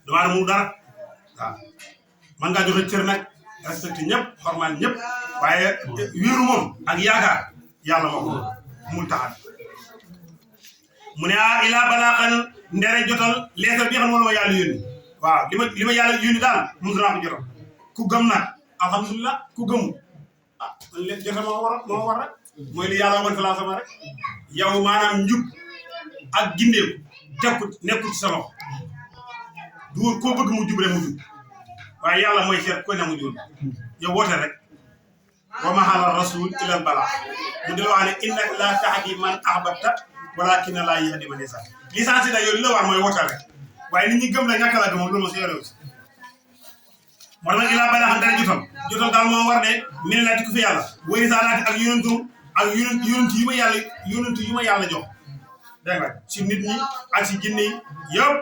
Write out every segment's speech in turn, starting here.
damaa demul dara waaw man ngaa joxe cër nag respecté ñëpp xormaan ñëpp waaye wéeru moom ak yaakaar yàlla moo ko mun taxal mu ne ilaa balaaxan ndere jotal leetar bi xam ne ma yàlla yónni waaw li ma yàlla yónni daal mun naa ko jotal ku gëm nag alhamdulilah ku gëmu jotal moo war rek mooy li yàlla waxoon salaa sama rek yow maanaam njub ak gindeeku nekkul ci sa loxo du koo bëgg mu jub rek mu jub waaye yàlla mooy seet koy na mu jub yow woote rek wa ma ala rasul illa al balaa mu di la wax ne innaka laa tahdi man ahbabta walakinna laa yahdi man yashaa licence da yow li la war mooy woote rek waaye nit ñi gëm la ñàkk la gëm loolu moo si yore aussi moo tax ilaa balaa xam dara jotal daal moo war de mi ne laati ku fi yàlla wari saa laati ak yonent yu ma yàlla jox dégg nga si nit ñi ak si jinne yi yëpp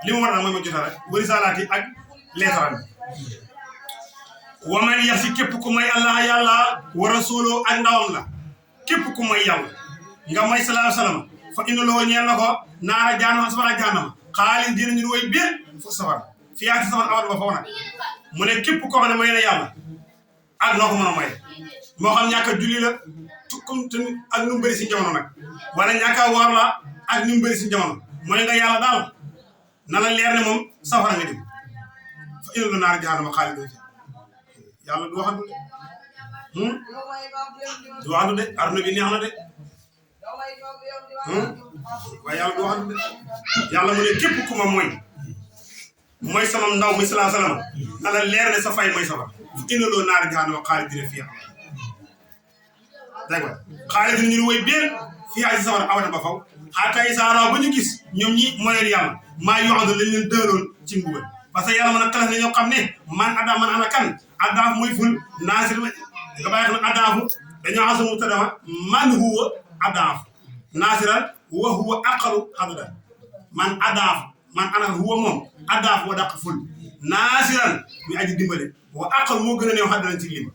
li ma war nag mooy ma jotal rek wari saa laati ak leetaram wa man yax si képp ku may allah yàlla wa rasuloo ak ndawam la képp ku may yàlla nga may sallallahu alayhi wasallam fa inna loo ñeel na ko naara jaanama safara jaanama xaalis dinañu woy biir fu safara fii ak si safara awat ba foofu nag mu ne képp koo xam ne may na yàlla ak noo ko mën a may moo xam ñàkk a julli la comme tamit ak nu mu bëri si jamono nag wala ñàkk a woor la ak nu mu bëri si jamono mooy nga yàlla daal na la leer ne moom safara nga dem fa inna loo naara jaanama xaalis dina yàlla du waxantu de du waxantu de aduna bi neex na de waaye yàlla du waxantu de yàlla mu ne képp ku ma mooy sama ndaw muy salaa salaam na la leer ne sa fay mooy safara fu inna loo naari jaanama xaalis dina fii dégg nga xaalis dina ñu woy biir fii ay safara awata ba faw xaata yi saaraaw ba ñu gis ñoom ñi mooyal yàlla maa yoxando lañ leen dëloon ci mbugal parce que yàlla mën a xalas ne ñoo xam ne man addaa man ana kan addaaf mooy ful naasir nga bàyyi xam ne addaafu dañoo xasamu tadama man huwa addaaf naasiran wa huwa aqalu xadada man addaaf man ana huwa moom addaaf wa dàq ful naasiran mi aji dimbale wa aqalu moo gën a néew xaddalan ci lima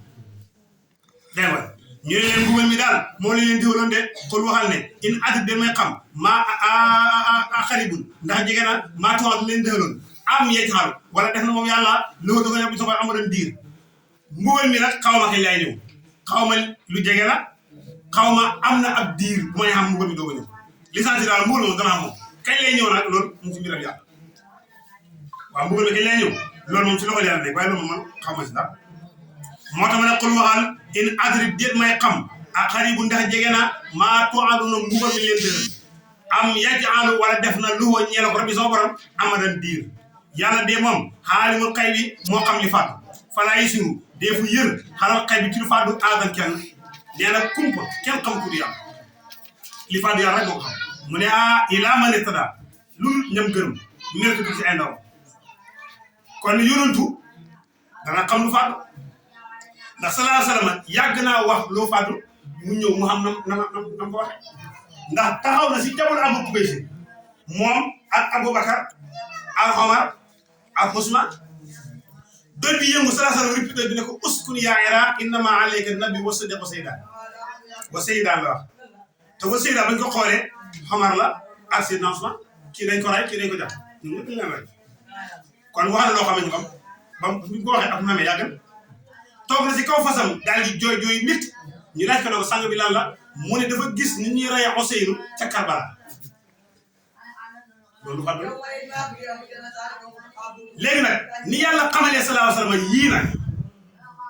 dégg nga ñu ne leen mbugal mi daal moo leen diwaloon de xul waxal ne in atit den may xam maa xaribun ndax jege na maa tuwaat leen dëloon am yejxaalu wala def na moom yàlla loo doga ne bi soxla amadoon diir mbugal mi nag xaw ma kañ lay ñëw xaw ma lu jege la xaw ma am na ab diir bu may xam mbugal mi doog a ñëw licence daal mbugal moom dana am moom kañ lay ñëw nag loolu mu ci mbiram yàlla waaw mbugal mi kañ lay ñëw loolu moom ci loxo yàlla nekk waaye loolu moom man xaw ma si dara moo tax ma ne xul waxal in adri déet may xam ak xaribu ndax jege na maa tuaduna mbugal mi leen dëral am yajaalu wala def na lu woo ñeel ko rabbi soo borom amadan diir yàlla de moom xaalimul xay bi moo xam li faatu falaa yisiru dee fu yër xalal xay bi ci lu faatu aadan kenn nee na kumpa kenn xam ku du yàlla li faatu yàlla rek moo ko xam mu ne ilaa man irtada lul ñam gërëm mérite bi ci ay ndaw kon yonantu dana xam lu faatu ndax salaa salama yàgg naa wax loo faatu mu ñëw mu xam nam ko waxe ndax taxaw na si jamono Abu Kubaysi moom ak Aboubacar ak Omar ak Ousmane doy bi yëngu salaa salama répété bi ne ko uskun yaa Iraq innama alayka nabi wa sadiq wa sayyidan la wax te wa sayyidan bañ ko xoolee Omar la ak Seydina Ousmane kii dañ ko ray kii dañ ko jàpp ñun ñëpp dañ leen ray kon wax na loo xam ne ñu xam ba buñ ko waxee ak namee yàgg toog na si kaw fasam daal di jooy nit ñu laaj ko ne ko sang bi lan la mu ne dafa gis ni ñuy rey Ousseynou ca Karbala loolu xam nga léegi nag ni yàlla xamalee sallallahu alayhi wa sallam yii nag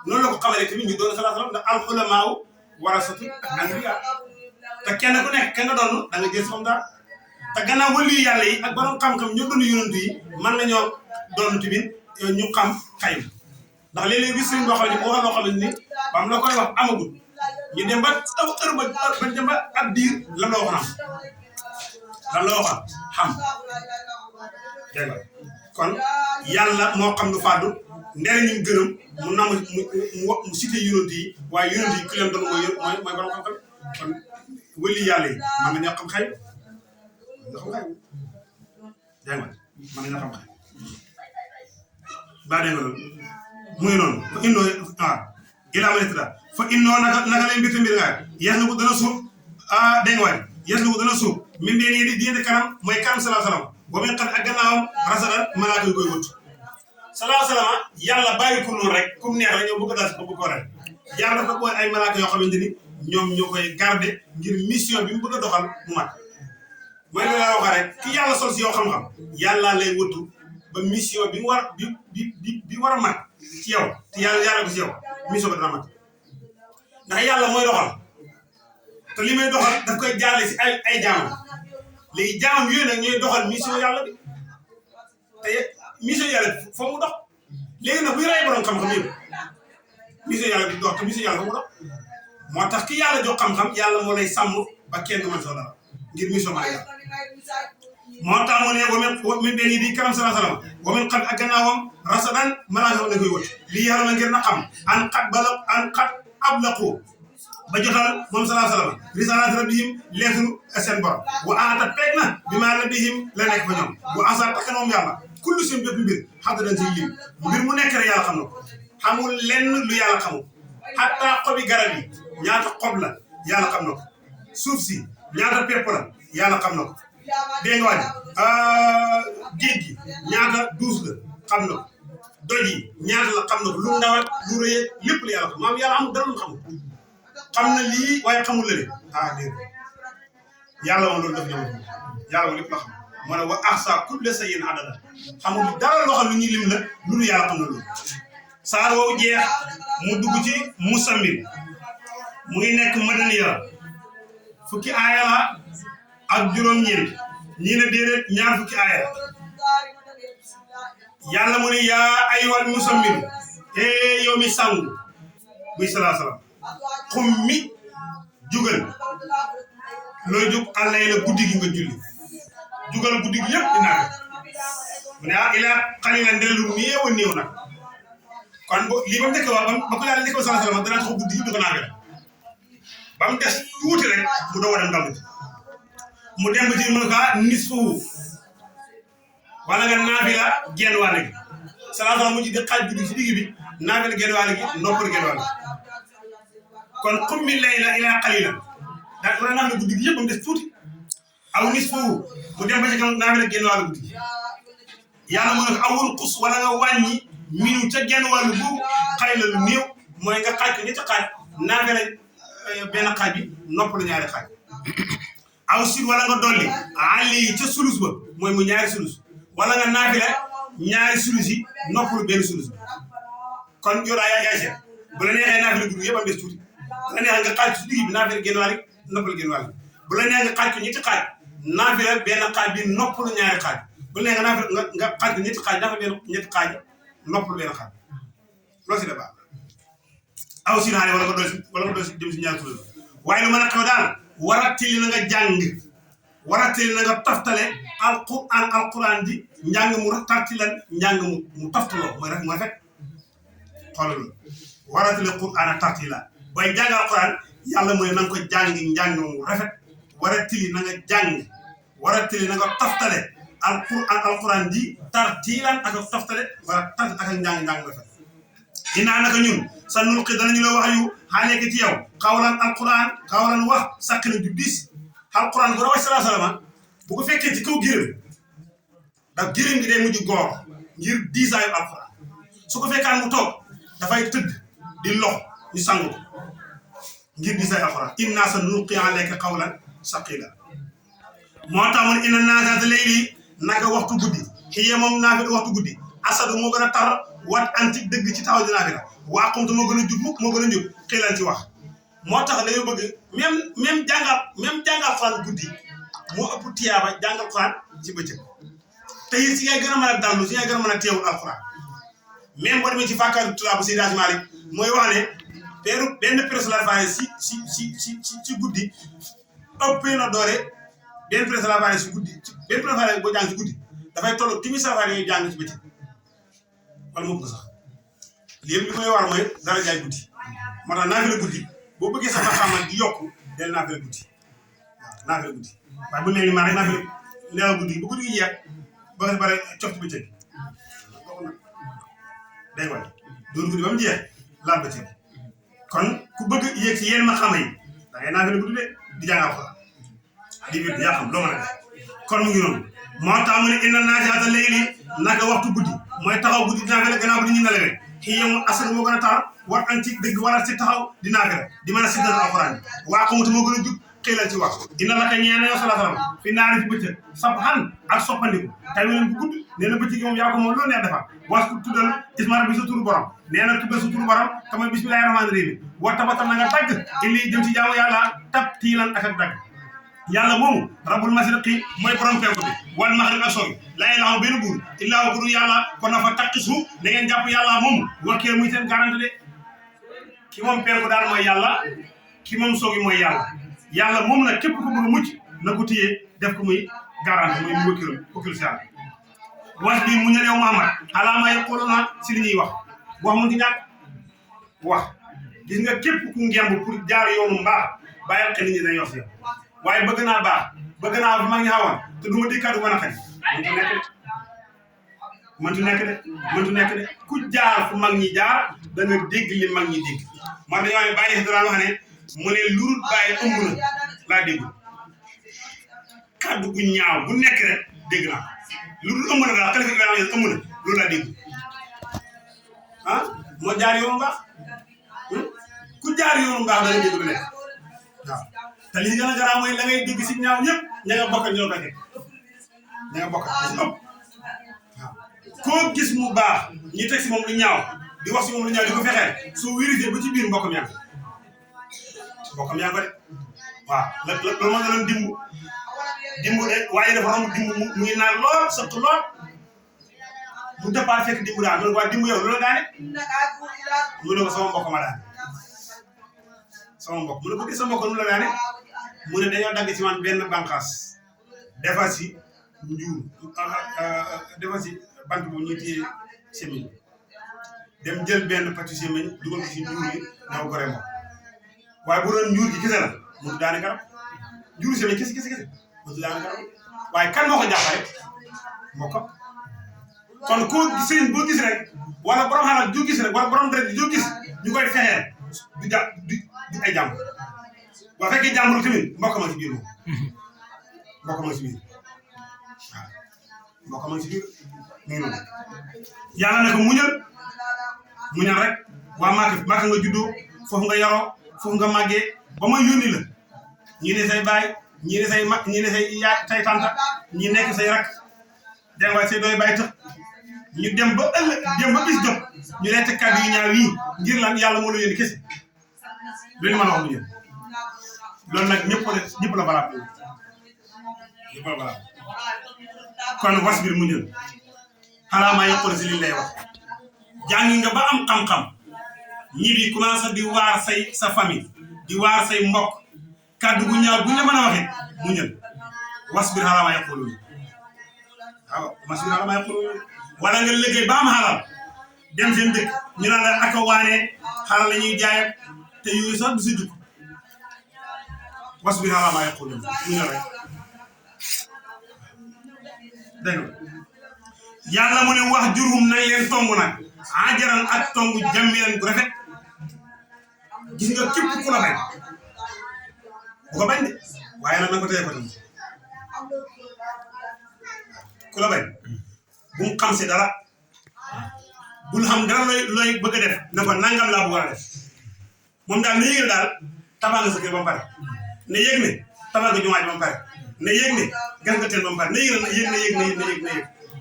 noonu la ko xamalee tamit ñu doon sallallahu alayhi wa sallam ndax al ulamaa warasatu anbiyaa te kenn ku nekk kenn nga doon da nga jël si moom daal te gannaaw waliyu yàlla yi ak borom xam-xam ñoo doon yonent yi mën nañoo doon tamit ñu xam xayma ndax léeg-léeg gis nañ loo xam ne boo xam loo xam ne ni bam la koy wax amagul ñu dem ba heure ba dem ba ab diir lan la waxoon lan la waxoon xam dégg nga kon yàlla moo xam lu fàddu ndere ñu gërëm mu nam mu cité yonent yi waaye yonent yi ku leen doon mooy borom xam-xam kon wëli yàlla yi mën nañoo xam xay nga xam xay dégg nga mën nañoo xam xay baa dégg nga loolu muy noonu fa innoo ilaa man irtadaa fa innoo naka lay mbir nga yees na ko dana suuf dégg nga waay yees na ko dana suuf min dee nii di kanam mooy kanam salaa salaam wa min xat ak gannaawam rasadan malaaka yu koy wut sallallahu alayhi wa sallam yàlla bàyyi ko noonu rek comme neex rek ñoo bëgg a daal ko bëgg ko rek yàlla dafa boole ay malaaka yoo xamante ni ñoom ñoo koy garder ngir mission bi mu bëgg a doxal mu mat mooy li la wax rek ki yàlla sol si yow xam-xam yàlla lay wëttu ba mission bi mu war bi war a mat ci yow te yàlla ko si yow mission ba dana mat ndax yàlla mooy doxal te li may doxal daf koy jaarale si ay jaamam léegi jaamam yooyu nag ñooy doxal mission yàlla bi te mission yàlla foo mu dox léegi nag buy rey borom xam-xam yëpp mission yàlla bi dox te mission yàlla foo mu dox moo tax ki yàlla jox xam-xam yàlla moo lay sàmm ba kenn du mën soo dara ngir mission ma yàlla moo tax mu ne wa min benn di karam sallallahu alayhi wasallam wa min xat ak gannaawam rasadan malaaka la koy wët lii yàlla na ngir na xam an xat ablaqu ba jotal moom sallallahu alayhi wasallam risalaat rabbihim leetru seen borom wa aata peeg na bi maa rabbihim la nekk fa ñoom wa asa takk na moom yàlla kullu seen bépp mbir xam dañ siy lim mbir mu nekk rek yàlla xam na ko xamul lenn lu yàlla xamul xatta xobi garab yi ñaata xob la yàlla xam na ko suuf si ñaata pepp la yàlla xam na ko dégg nga wàññi géej gi ñaata duus la xam na ko doj yi ñaata la xam na ko lu ndawat lu rëy lépp la yàlla xam maam yàlla amul dara lu xamul xam na lii waaye xamul la de dégg yàlla moom loolu daf ñëw yàlla moom lépp la xam moo ne wa ahsa kulla shay'in adada xamul dara loo xam lu ñuy lim la lu yàlla xam na loolu saar woowu jeex mu dugg ci musammil mu ngi nekk madaniya fukki aaya la ak juróom-ñeent ñii ne déedéet ñaar fukki aaya yàlla mu ne yaa ayyuhal musammil yow mi sangu muy salaa salaam xum mi jugal looy jug àllay la guddi gi nga julli jugal guddi gi yëpp dinaa mu ne ilaa qaliilan ndel lu néew a néew nag kon lii ba mu njëkk wax ba ko yàlla njëkk salaa salaam danaa taxaw guddi gi di ko naafila ba mu des tuuti rek mu doog a dem dallu mu dem ba ci mu ne ko nisfu wala nga naafila genn wàll gi salaa salaam mu ji di xaaj guddi si digg bi naafila genn wàll gi noppal genn wàll gi kon qummi layla ilaa qaliilan daa ko naafila guddi gi yëpp ba mu des tuuti aw nisfu mu dem ba ci kanam naafila genn wàll guddi yàlla mu ne ko awul xus wala nga wàññi minu ca genn wàll boobu xëy la lu néew mooy nga xaaj ko ñetti xaaj naafila benn xaaj bi noppalu ñaari xaaj aw sit wala nga dolli ali ca sulus ba mooy mu ñaari sulus wala nga naafila ñaari sulus yi noppalu benn sulus ba kon yow daa yaay seet bu la neexee naafila guddi yëpp am des tuuti bu la neexee nga xaaj ci digg bi naafila genn wàll noppalu genn wàll bu la neexee nga xaaj ko ñetti xaaj naafila benn xaaj bi noppalu ñaari xaaj bu la neexee nga naafila nga xaaj ko ñetti xaaj naafila benn ñetti xaaj noppalu benn xaaj loolu si da baax aw si naane wala nga doon si jëm si ñaari sulus waaye lu mën a xew daal waratili na nga jàng waratili na nga toftale alquran di njàng mu tartilan njàng mu toftaloo mooy rafet xoolal loolu waratili quran tartila booy jàng alquran yàlla mooy na nga ko jàng njàng mu rafet waratili na nga jàng waratili na nga toftale alquran di tartilan ak toftale wala tart ak njàng mu rafet dinaa naka ñun sa nulqi danañu la wax yu xaale ki ci yow xawlan alquran xawlan wax sàkk na du diis alquran bu rawatina salaa salaam bu ko fekkee ci kaw gërëm ndax gërëm gi day mujj góor ngir diisaayu alquran su ko fekkaan mu toog dafay tëdd di lox ñu sangu ko ngir diisaayu alquran inna sa nulqi alayka xawlan saqila moo tax mun inna naasata layli naka waxtu guddi xiye moom naafila waxtu guddi asadu moo gën a tar wat anti dëgg ci taxaw dinaa fi la waa xamte moo gën a jub mukk moo gën a njub xiilan ci wax moo tax dañoo bëgg même jàngal xuraan guddi moo ëpp tiyaaba jàngal xuraan ci bëccëg te it si ngay gën a mën a dallu si ngay gën a mën a teewul alxuraan même boo demee ci fàkkaru tulaa bu Seydi Hadji Malick mooy wax ne benn presse la faye si guddi ëppee na doore benn presse la faye si guddi benn presse la faye boo jàng si guddi dafay toll timi sa faye yooyu jàng ci bëccëg wala moom ko sax léegi li koy war mooy dara jaay guddi moo tax naafila guddi boo bëggee sax ma xamal di yokku del naafila guddi waaw naafila guddi waaye bu mel ni maa rek naafila nelaw guddi bu guddi gi jeex ba nga bare cof ci bëccëg day wàll doon guddi ba mu jeex laal bëccëg kon ku bëgg yéeg si yenn ma xama yi da ngay naafila guddi de di jàngal ko di wér yaa xam loo mën a def kon mu ngi noonu moo tax mu ne inna naasi'ata layli naka waxtu guddi mooy taxaw guddi dinaa fekk gannaaw bu nit ñi nelawee hiya moom asr moo gën a tar war an ci dëgg wala ci taxaw dinaa fekk di mën a siddal alxuraan waa xamutu moo gën a jub xëy ci wax dina la ka ñeene yow sallallahu alayhi wasallam fi naari ci bëccëg sabhan ak soppandiku tay wen bu gudd nee na bëccëg moom yaa ko moom loolu neex defar was ku tuddal isma bi sa turu borom nee na tuddal sa turu borom te mooy bismillahir rahmanir rahim wa tabatal na nga tagg illi jëm ci jaamu yàlla tab tiilan ak dagg yàlla moomu rabbul mashriqi mooy borom penku bi wal maghrib ak sowi laa ilaaha benn buur illaa huwa yàlla kon na fa taqisu da ngeen jàpp yàlla moomu wakkee muy seen garanti de ki moom penku daal mooy yàlla ki moom sowi mooy yàlla moom nag képp ku bëgg a mucc na ko téye def ko muy garanti muy wakkil si yàlla wax bi mu ñëw Muhammad alaama yaquluna si li ñuy wax mu ngi ñàkk wax gis nga képp ku ngemb pour jaar yoonu mbaax bàyyil xel nit ñi dañuy wax si yow waaye bëgg naa baax bëgg naa mag ñi xawoon te du ma di kaddu mën a xañ mëntu nekk de ku jaar fu mag ñi jaar da nga dégg li mag ñi dégg moo dañoo ne bàyyi si dara wax ne mu ne lurut bàyyi ëmb na laa déggul kaddu gu ñaaw bu nekk rek dégg naa lu dul ëmb na daal xalifa Ibrahima ëmb na loolu laa dégg ah moo jaar yoonu mbaax ku jaar yoonu mbaax da nga dégg lu nekk waaw te li gën a garaaw mooy la ngay dégg si ñaaw ñëpp ña nga bokk ñoo ko teg ña nga bokk si ëpp waaw koo gis mu baax ñi teg si moom lu ñaaw di wax si moom lu ñaaw di ko fexeel soo vérifié ba ci biir mbokkam yaa ko de waaw loolu moo doon dimbu de waaye dafa romb dimbu mu ngi naan lool sëq lool mu départ fekk dimbu daal loolu waa dimbu yow loolu daane mu ne ko sama mbokk ma daane sama mbokk mu ne ko di sa mbokk nu la daane mu ne dañoo dagg ci man benn bànqaas defar si njuur defar si bant bu ñuy téye semiñ dem jël benn pàccu semiñ dugal ko si njuur yi naw gore moom waaye bu doon njuur gi kese la mu daane garab njuur semiñ kese mu daane garab waaye kan moo ko jàppale mbokk kon ko sëriñ boo gis rek wala borom xalaat ju gis rek wala borom deret ju gis ñu koy fexeel du ay jàmbur waa fekkee jàmbur tamit mbokk ma ci biir moom mbokk ma ci biir waaw mbokk ma ci biir mu ngi noonu yàlla ne ko muñal rek waa Màkka nga juddoo foofu nga yaroo foofu nga màggee ba ma yónni la ñii ne say baay ñii ne say mag ñii ne say yaay say tanta ñii nekk say rak dégg nga say doy baay tax ñu dem ba ëllëg dem ba bis jot ñu lay teg kàddu yu ñaaw yi ngir lan yàlla moo la yónni kese loolu mën a wax mu jël loolu nag ñëpp la balaa kon wasbir mu jël xanaa maa yëpp si liñ lay wax jàngi nga ba am xam-xam ñi di commencé di waar sa famille di waar say mbokk kàddu gu ñaaw bu ñu la mën a waxee mu jël wasbir xanaa maa yëpp waaw wasbir xanaa maa yëpp wala nga liggéey ba am xalal dem seen dëkk ñu naan la ak a waane xalal la ñuy jaay te yooyu sax du si dugg wasbir alaa maa yaquuluun mu ñëw rek dégg nga yàlla mu ne wax jurhum nañ leen tong nag ajaran ak tong jamilan gu rafet gis nga képp ku la bañ bu ko bañ de waaye nag na ko téye ko tam ku la bañ bu mu xam si dara bul xam dara looy bëgg a def na ko nangam laa bëgg a def moom daal na yëgal daal tabax nga sa kër ba mu pare na yëg ne tabax nga jumaa ji ba mu pare na yëg ne gas nga teen ba mu pare na yëg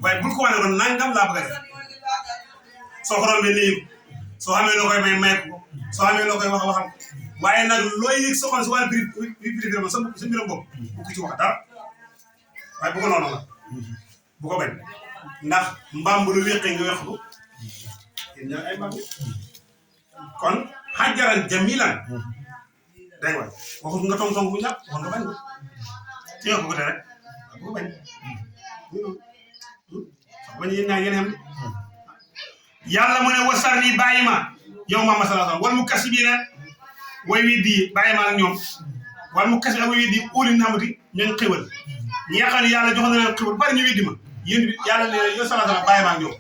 waaye bul ko wane ko nangam laa bëgg a def soo ko rombee na yëg soo xamee loo koy may ko soo xamee loo koy waxal waaye nag looy yëg soxal si wàllu privé ma sa mbiram bopp bu ko ci wax dara waaye bu ko noonu la bu ko bañ ndax mbaam bu lu wéqee nga weq ko yéen ñaar ay mbaam kon xajaran jamilan dégg nga waxut nga tong bu ñàkk wax nga bañ ko ci nga ko côté rek bu ko bañ bañ yéen ñaar ngeen xam yàlla mu ne wasar ni bàyyi ma yow Muhammad sallallahu alayhi wa sallam wal mu kasi bii ne way wi di bàyyi ma ak ñoom wal mu kasi ak way wi di óoli naamati ñooñ xéwal ñi nga xam ne yàlla jox na leen xéwal bari ñu weddi ma yéen bi yàlla ne yow sallallahu alayhi wa sallam bàyyi ma ak ñoom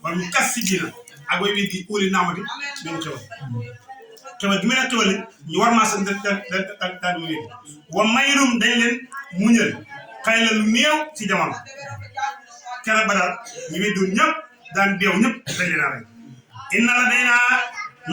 wal mu kasi bii na ak way wi di óoli naamati ñooñ xéwal xéwal gi ma leen xéwal ñu war maa sant daal di ma wéddi wa mayrum dañ leen muñal xëy na lu néew ci jamono keroog Badar ñu weddoon ñëpp daan deew ñëpp dañ leen a rey inna la day naa